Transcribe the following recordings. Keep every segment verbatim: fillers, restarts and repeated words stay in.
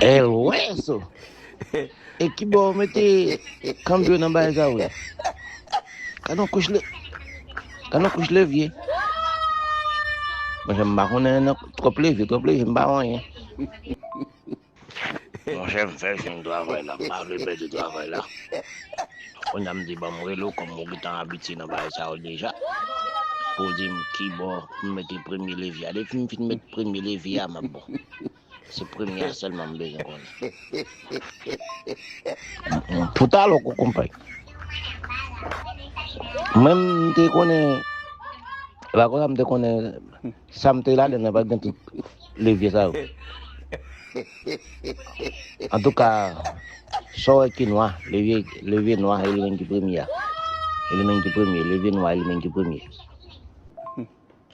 El Hueso. E ki bò w mete kanbyo nan bagay sa w ye? Gad yon kouch le, gad yon kouch levye. Monchè, m pa konnen nan twòp levye, twòp levye, m pa wè anyen. Monchè, m fè fin travay la, m pa vle pèdi travay la. Kounye a m di, ban m rele w, kòm ou gentan abitye nan bagay sa yo deja, pou w di m ki bò pou m mete premye levye a. Depi m fin met premye levye a, m ap bon. Se premye a sèlman m bezwen konnen. Pou talè w konprann. Mwen, m te konnen, e pa konsa m te konnen sa m te ladan nan, pa t gen tout levye sa yo. Antouka, sa w wè ki nwa, levye, levye nwa, e li menm ki premye a. E li menm ki premye, levye nwa, e li menm ki premye.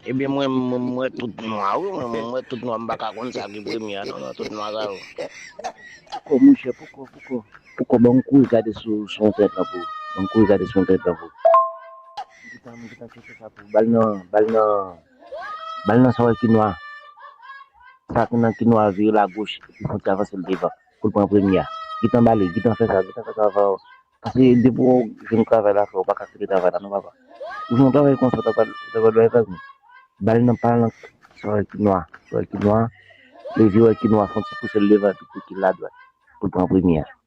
Ebyen, mwen, mwen, mwen tout nwa, wi, mwen, mwen, mwen tout nwa, m pa ka konn sa ki premye a, non, non, tout nwa sa yo. Poko, monchè, poko, poko, poko, ban m kouri gade sou, sou entènèt lan pou ou. Ban m kouri gade sou entènèt lan pou ou. M gentan, m gentan tcheke sa pou ou. Ba l nan, ba l nan, ba l nan sa w wè ki nwa. Sa ki nan ki nwa vire l agoch, epi fon ti avanse l devan, pou l pran premye a. Gentan ba li, gentan fè sa, gentan fè sa avan. Paske depi w jwenn travay la fè, ou pa ka kite travay la non, papa. Ou jwenn yon travay konsa, ou ta pral, ou ta pral bay vag, non. Ba l nan, pa l nan, sa w wè ki nwa, sa w wè ki nwa, levye w wè ki nwa, fon ti pouse l devan, epi tou ki l adwat, pou l pran premye a.